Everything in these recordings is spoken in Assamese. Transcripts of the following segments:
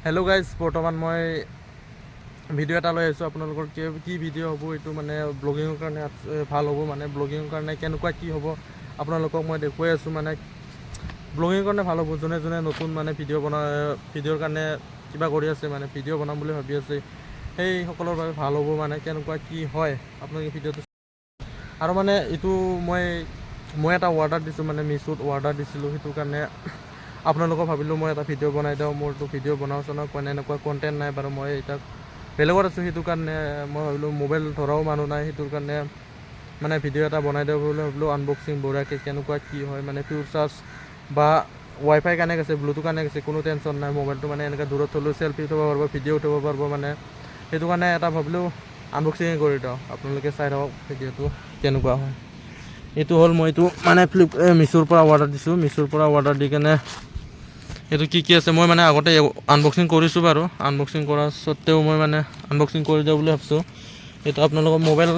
হেল্ল' গাইজ, বৰ্তমান মই ভিডিঅ' এটা লৈ আহিছোঁ। আপোনালোকৰ কি কি ভিডিঅ' হ'ব এইটো, মানে ব্লগিঙৰ কাৰণে ভাল হ'ব, মানে ব্লগিঙৰ কাৰণে কেনেকুৱা কি হ'ব আপোনালোকক মই দেখুৱাই আছোঁ। মানে ব্লগিঙৰ কাৰণে ভাল হ'ব, যোনে যোনে নতুন মানে ভিডিঅ' বনা, ভিডিঅ'ৰ কাৰণে কিবা কৰি আছে, মানে ভিডিঅ' বনাম বুলি ভাবি আছে, সেইসকলৰ বাবে ভাল হ'ব। মানে কেনেকুৱা কি হয় আপোনালোকে ভিডিঅ'টো আৰু মানে এইটো মই মই এটা অৰ্ডাৰ দিছোঁ, মানে মিছোত অৰ্ডাৰ দিছিলোঁ। সেইটো কাৰণে আপোনালোকক ভাবিলোঁ মই এটা ভিডিঅ' বনাই দিওঁ। মোৰতো ভিডিঅ' বনাওঁ চনাওঁ কোনে এনেকুৱা কণ্টেণ্ট নাই বাৰু। মই এতিয়া বেলেগত আছোঁ, সেইটো কাৰণে মই ভাবিলোঁ মোবাইল ধৰাও মানুহ নাই, সেইটোৰ কাৰণে মানে ভিডিঅ' এটা বনাই দিওঁ বুলি ভাবিলোঁ। আনবক্সিং বঢ়িয়াকৈ কেনেকুৱা কি হয়, মানে ফিউচাৰ্ছ বা ৱাই ফাই কানেক্ট আছে, ব্লুটুথ কানেক্ট আছে, কোনো টেনশ্যন নাই। মোবাইলটো মানে এনেকৈ দূৰত থ'লেও চেল্ফি উঠাব পাৰিব, ভিডিঅ' উঠাব পাৰিব। মানে সেইটো কাৰণে এটা ভাবিলোঁ আনবক্সিঙে কৰি দিওঁ। আপোনালোকে চাই থাকক ভিডিঅ'টো কেনেকুৱা হয়। এইটো হ'ল মই এইটো মানে মিছোৰ পৰা অৰ্ডাৰ দিছোঁ। মিছোৰ পৰা অৰ্ডাৰ দি কেনে এইটো কি কি আছে, মই মানে আগতে আনবক্সিং কৰিছোঁ বাৰু। আনবক্সিং কৰাৰ স্বত্তেও মই মানে আনবক্সিং কৰি দিওঁ বুলি ভাবিছোঁ। এইটো আপোনালোকৰ মোবাইল,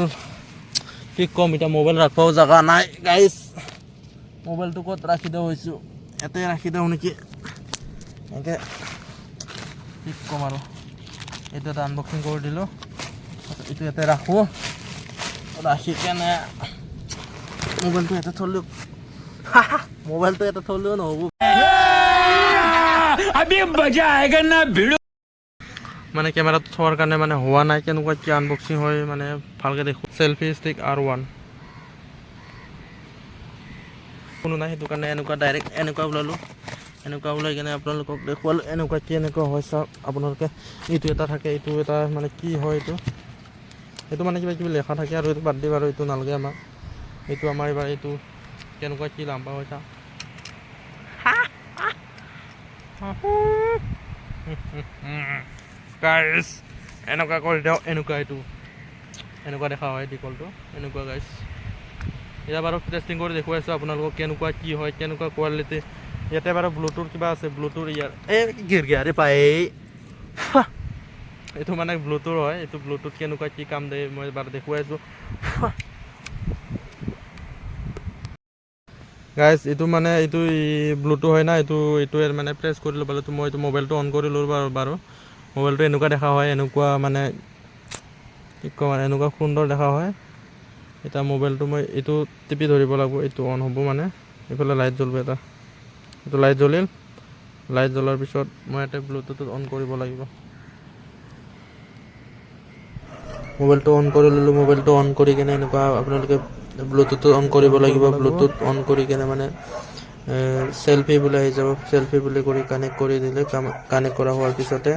কি ক'ম এতিয়া, মোবাইল ৰাখিবও জেগা নাই গাইজ। মোবাইলটো ক'ত ৰাখি দিওঁ হৈছোঁ, ইয়াতে ৰাখি দিওঁ নেকি এনেকৈ। কি ক'ম আৰু, এইটো এটা আনবক্সিং কৰি দিলোঁ। এইটো ইয়াতে ৰাখোঁ, ৰাখি কেনে মোবাইলটো ইয়াতে থ'লেও, মোবাইলটো ইয়াতে থ'লেও নহ'ব। अभी मजा आएगा ना भिड़ू। মানে কেমেৰাটো থোৱাৰ কাৰণে মানে হোৱা নাই। কেনেকুৱা কি আনবক্সিং হয় মানে ভালকৈ দেখোঁ। চেল্ফি ষ্টিক R1 কোনো নাই, সেইটো কাৰণে এনেকুৱা ডাইৰেক্ট এনেকুৱা ওলালোঁ। এনেকুৱা ওলাই কেনে আপোনালোকক দেখুৱালোঁ এনেকুৱা কি এনেকুৱা হয়। চাওক আপোনালোকে, এইটো এটা থাকে, এইটো এটা মানে কি হয় এইটো, এইটো মানে কিবা কিবি লেখা থাকে আৰু এইটো বাদ দি বাৰু, এইটো নালাগে আমাক। এইটো আমাৰ এইবাৰ এইটো কেনেকুৱা কি লাম্বা হয় চাওক। গাইছ, এনেকুৱা কৰি দিওঁ, এনেকুৱা এইটো এনেকুৱা দেখা হয়, দীঘলটো এনেকুৱা। গাইছ, এতিয়া বাৰু টেষ্টিং কৰি দেখুৱাইছোঁ আপোনালোকক কেনেকুৱা কি হয়, কেনেকুৱা কোৱালিটি। ইয়াতে বাৰু ব্লুটুথ কিবা আছে, ব্লুটুথ ইয়াৰ এই গিৰ গিয়াৰে পাই। এইটো মানে ব্লুটুথ হয়। এইটো ব্লুটুথ কেনেকুৱা কি কাম দিয়ে মই বাৰু দেখুৱাই আছোঁ। গাইজ, এইটো মানে এইটো ব্লুটুথ হয় না, এইটো এইটো মানে প্ৰেছ কৰি ল'ব পালোঁ। মই এইটো মোবাইলটো অন কৰি ল'লোঁ বাৰু। বাৰু মোবাইলটো এনেকুৱা দেখা হয়, এনেকুৱা মানে কি ক'ম আৰু, এনেকুৱা সুন্দৰ দেখা হয়। এতিয়া মোবাইলটো মই এইটো টিপি ধৰিব লাগিব, এইটো অন হ'ব। মানে এইফালে লাইট জ্বলিব এটা, এইটো লাইট জ্বলিল। লাইট জ্বলাৰ পিছত মই ইয়াতে ব্লুটুথত অন কৰিব লাগিব। মোবাইলটো অন কৰি ল'লোঁ। মোবাইলটো অন কৰি কেনে এনেকুৱা আপোনালোকে ব্লুটুথটো অন কৰিব লাগিব। ব্লুটুথ অন কৰি কেনে মানে চেল্ফি বুলি আহি যাব। চেল্ফি বুলি কৰি কানেক্ট কৰি দিলে, কানেক্ট কৰা হোৱাৰ পিছতে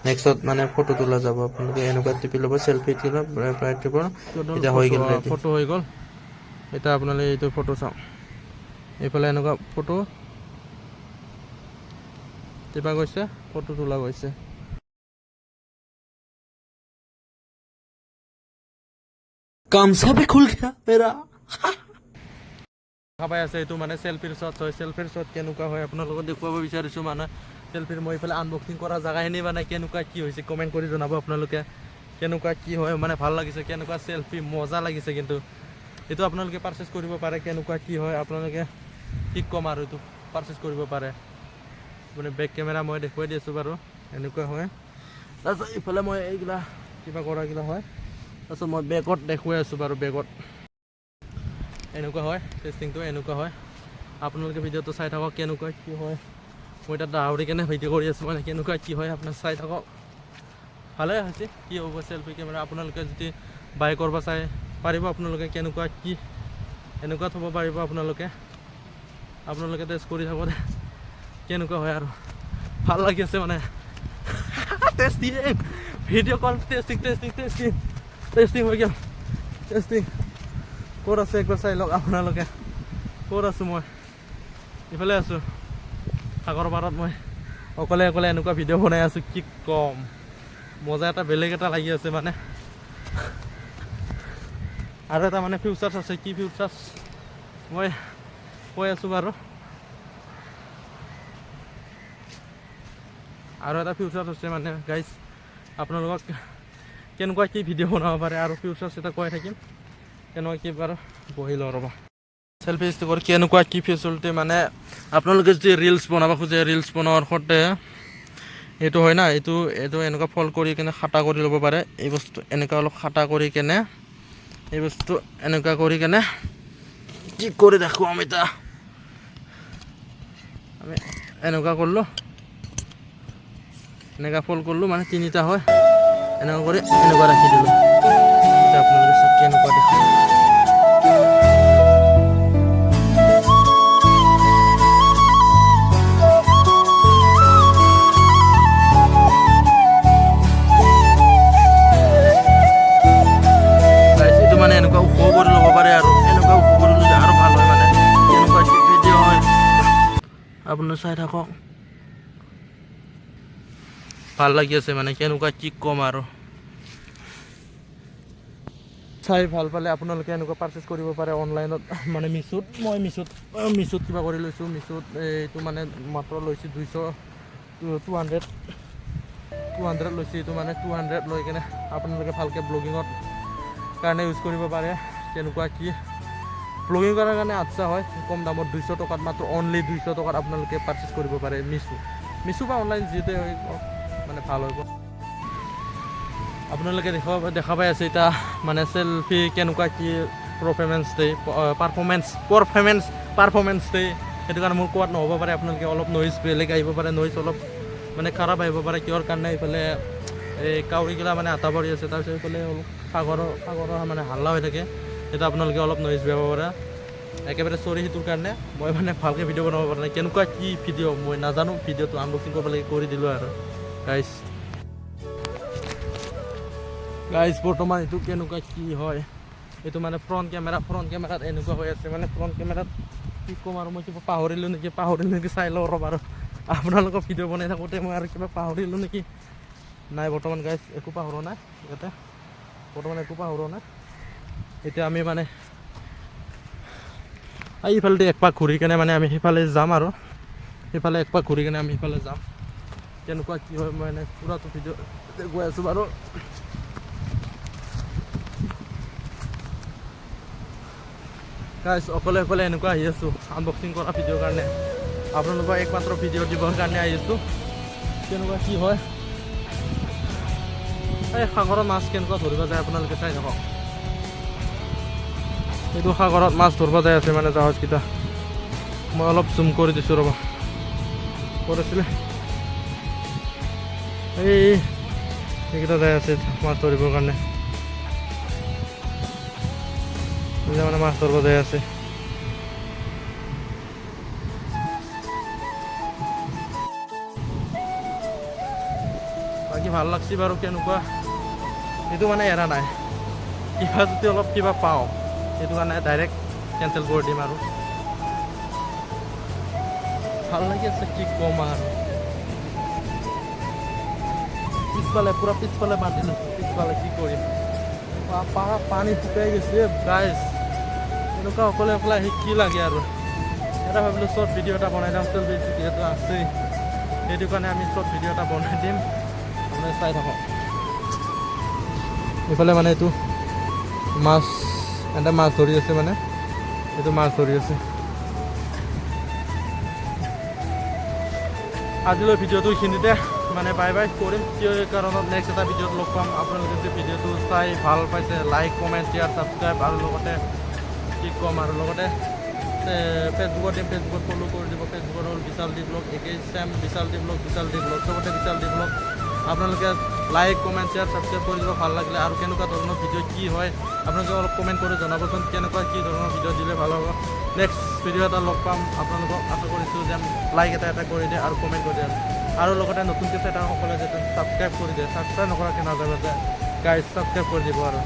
নেক্সটত মানে ফটো তোলা যাব। আপোনালোকে এনেকুৱা টিপি ল'ব, চেল্ফি তোলা প্ৰায় টিপৰ এতিয়া হৈ গ'ল, ফটো হৈ গ'ল। এতিয়া আপোনালোকে এইটো ফটো চাওক, এইফালে এনেকুৱা ফটো টিপা গৈছে, ফটো তোলা গৈছে। गामसा भी खुल गया मेरा। দেখা পাই আছে, এইটো মানে চেল্ফিৰ শ্বট হয়। চেল্ফিৰ শ্বট কেনেকুৱা হয় আপোনালোকক দেখুৱাব বিচাৰিছোঁ। মানে চেল্ফিৰ মই এইফালে আনবক্সিং কৰা জেগাখিনি মানে কেনেকুৱা কি হৈছে কমেণ্ট কৰি জনাব আপোনালোকে, কেনেকুৱা কি হয়। মানে ভাল লাগিছে, কেনেকুৱা চেল্ফি মজা লাগিছে। কিন্তু এইটো আপোনালোকে পাৰচেছ কৰিব পাৰে। কেনেকুৱা কি হয় আপোনালোকে, কি ক'ম আৰু, এইটো পাৰচেছ কৰিব পাৰে। মানে বেক কেমেৰা মই দেখুৱাই দি আছোঁ বাৰু, এনেকুৱা হয়। তাৰপিছত ইফালে মই এইগিলা কিবা কৰাগিলা হয়। তাৰপিছত মই বেকত দেখুৱাই আছোঁ বাৰু, বেকত এনেকুৱা হয়, টেষ্টিংটো এনেকুৱা হয়। আপোনালোকে ভিডিঅ'টো চাই থাকক কেনেকুৱা কি হয়। মই এতিয়া দাউৰি কেনে ভিডিঅ' কৰি আছোঁ, মানে কেনেকুৱা কি হয় আপোনাৰ চাই থাকক। ভালে হৈছে, কি হ'ব চেল্ফি কেমেৰা। আপোনালোকে যদি বাই কৰিব চাই পাৰিব, আপোনালোকে কেনেকুৱা কি এনেকুৱা থ'ব পাৰিব আপোনালোকে। আপোনালোকে টেষ্ট কৰি থাকোঁতে কেনেকুৱা হয় আৰু ভাল লাগি আছে। মানে testing, video call testing, testing, testing, testing হৈ গ'ল। টেষ্টিং ক'ত আছে একবাৰ চাই লওক আপোনালোকে। ক'ত আছোঁ মই? ইফালে আছোঁ, সাগৰ পাৰত। মই অকলে অকলে এনেকুৱা ভিডিঅ' বনাই আছোঁ। কি ক'ম, মজা এটা বেলেগ এটা লাগি আছে মানে। আৰু এটা মানে ফিউচাৰ্ছ আছে, কি ফিউচাৰ্ছ মই কৈ আছোঁ বাৰু। আৰু এটা ফিউচাৰ্ছ আছে, মানে গাইজ, আপোনালোকক কেনেকুৱা কি ভিডিঅ' বনাব পাৰে আৰু ফিউচাৰ্ছ এটা কৈ থাকিম কেনেকুৱা কি বাৰু। বহি লওঁ ৰ'বা। চেল্ফি ষ্টিকৰ কেনেকুৱা কি ফেচিলিটি, মানে আপোনালোকে যদি ৰিলচ বনাব খোজে, ৰিলচ বনোৱাৰ সতে এইটো হয় না, এইটো এইটো এনেকুৱা ফল্ড কৰি কেনে খাটা কৰি ল'ব পাৰে। এই বস্তুটো এনেকুৱা অলপ খাটা কৰি কেনে, এই বস্তুটো এনেকুৱা কৰি কেনে কি কৰি দেখুৱাম এতিয়া। আমি এনেকুৱা কৰিলোঁ, এনেকুৱা ফল্ড কৰিলোঁ, মানে তিনিটা হয়। এনেকুৱা কৰি এনেকুৱা ৰাখি দিলোঁ। এতিয়া আপোনালোকে চাওক কেনেকুৱা দেখে। Guys, এইটো মানে এনেকুৱা ওখ কৰি ল'ব পাৰে আৰু এনেকুৱা ওখ কৰি ল'লে আৰু ভাল হয়। মানে কেনেকুৱা ভিডিঅ' হয় আপুনি চাই থাকক। ভাল লাগি আছে, মানে কেনেকুৱা কি ক'ম আৰু। চাই ভাল পালে আপোনালোকে এনেকুৱা পাৰচেছ কৰিব পাৰে অনলাইনত, মানে মিছোত। মই মিছোত কিবা কৰি লৈছোঁ। মিছোত এইটো মানে মাত্ৰ লৈছোঁ 200, 200, 200 লৈছোঁ এইটো। মানে 200 লৈ কেনে আপোনালোকে ভালকৈ ব্লগিঙত কাৰণে ইউজ কৰিব পাৰে। কেনেকুৱা কি ব্লগিং কৰাৰ কাৰণে আচ্ছা হয়। কম দামত 200 টকাত, মাত্ৰ অনলি 200 টকাত আপোনালোকে পাৰচেছ কৰিব পাৰে মিছো মিছো বা অনলাইন যিটোৱে হয়, মানে ভাল হ'ব। আপোনালোকে দেখা পাই আছে এতিয়া, মানে চেলফি কেনেকুৱা কি পাৰফৰ্মেঞ্চ দিয়ে, পাৰফৰ্মেঞ্চ দিয়ে। সেইটো কাৰণে মোৰ কোৱাত নহ'ব পাৰে, আপোনালোকে অলপ নইজ বেলেগ আহিব পাৰে, নইজ অলপ মানে খাৰাপ আহিব পাৰে। কিহৰ কাৰণে এইফালে এই কাউৰীগিলা মানে আটা পাৰি আছে, তাৰপিছত এইফালে অলপ সাগৰৰ মানে হাল্লা হৈ থাকে। সেইটো আপোনালোকে অলপ নইজ বেয়া পাব পাৰে। একেবাৰে চৰি সেইটোৰ কাৰণে। মই মানে ভালকৈ ভিডিঅ' বনাব পৰা নাই। কেনেকুৱা কি ভিডিঅ' মই নাজানো। ভিডিঅ'টো আনবক্সিং কৰিব লাগে, কৰি দিলোঁ আৰু। গাইজ গাইজ বৰ্তমান এইটো কেনেকুৱা কি হয়, এইটো মানে ফ্ৰণ্ট কেমেৰাত এনেকুৱা হৈ আছে। মানে ফ্ৰণ্ট কেমেৰাত কি ক'ম আৰু, মই কিবা পাহৰিলোঁ নেকি চাই লওঁ ৰ'ব। আৰু আপোনালোকৰ ভিডিঅ' বনাই থাকোঁতে মই আৰু কিবা পাহৰিলোঁ নেকি? নাই, বৰ্তমান গাইজ একো পাহৰা নাই ইয়াতে। বৰ্তমান একো পাহৰা নাই। এতিয়া আমি মানে এইফালেদি একপাক ঘূৰি কেনে মানে আমি সিফালে যাম আৰু সিফালে একপাক ঘূৰি কেনে আমি সিফালে যাম। কেনেকুৱা কি হয়, মই মানে পূৰাটো ভিডিঅ' গৈ আছোঁ বাৰু। গাইজ, অকলে অকলে এনেকুৱা আহি আছোঁ আনবক্সিং কৰা ভিডিঅ'ৰ কাৰণে। আপোনালোকক একমাত্ৰ ভিডিঅ' দিবৰ কাৰণে আহি আছোঁ। কেনেকুৱা কি হয়, এই সাগৰত মাছ কেনেকুৱা ধৰিব যায় আপোনালোকে চাই থাকক। এইটো সাগৰত মাছ ধৰিব যাই আছে, মানে জাহাজকেইটা। মই অলপ জুম কৰি দিছোঁ ৰ'ব। ক'ত আছিলে? এই এইকেইটা যাই আছে মাছ ধৰিবৰ কাৰণে। এইকেইটা মানে মাছ ধৰিব যাই আছে। বাকী ভাল লাগছি বাৰু। কেনেকুৱা এইটো মানে এৰা নাই। কিবা যদি অলপ কিবা পাওঁ, সেইটো কাৰণে ডাইৰেক্ট কেঞ্চেল কৰি দিম। আৰু ভাল লাগি আছে, কি ক'ম আৰু। পিছফালে, পূৰা পিছফালে বান্ধি লৈছোঁ। পিছফালে কি কৰিম? পানী শুকাই গৈছে গাইজ। এনেকুৱা অকলে অকলে আহি কি লাগে আৰু। এটা ভাবিলোঁ শ্বৰ্ট ভিডিঅ' এটা বনাই যাম। শ্বৰ্ট ভিডিঅ' যিহেতু আছেই, সেইটো কাৰণে আমি শ্বৰ্ট ভিডিঅ' এটা বনাই দিম, আপুনি চাই থাকক। এইফালে মানে এইটো মাছ, এটা মাছ ধৰি আছে, মানে এইটো মাছ ধৰি আছে। আজিলৈ ভিডিঅ'টো এইখিনিতে মানে বাই বাই কৰিম। কিয় কাৰণত নেক্সট এটা ভিডিঅ'ত লগ পাম। আপোনালোকে যদি ভিডিঅ'টো চাই ভাল পাইছে, লাইক, কমেণ্ট, শ্বেয়াৰ, ছাবস্ক্ৰাইব আৰু লগতে কি ক'ম, আৰু লগতে ফেচবুকত দিম, ফেচবুকত ফ'ল' কৰি দিব। ফেচবুকত হ'ল বিশাল ডি ব্লগ, একেই চেম বিশাল ডি ব্লগ, বিশাল ডি ব্লগ, চবতে বিশাল ডি ব্লগ। আপোনালোকে লাইক, কমেণ্ট, শ্বেয়াৰ, ছাবস্ক্ৰাইব কৰি দিব ভাল লাগিলে। আৰু কেনেকুৱা ধৰণৰ ভিডিঅ' কি হয় আপোনালোকে অলপ কমেণ্ট কৰি জনাবচোন, কেনেকুৱা কি ধৰণৰ ভিডিঅ' দিলে ভাল হ'ব। নেক্সট ভিডিঅ' এটা লগ পাম আপোনালোকক। আশা কৰিছোঁ যে লাইক এটা এটা কৰি দিয়ে আৰু কমেণ্ট কৰি দিয়ে আৰু লগতে নতুনকৈ চাই থকা সকলে যাতে ছাবস্ক্ৰাইব কৰি দিয়ে। ছাবস্ক্ৰাইব নকৰাকৈ নাযাব যে গাইজ, ছাবস্ক্ৰাইব কৰি দিব আৰু।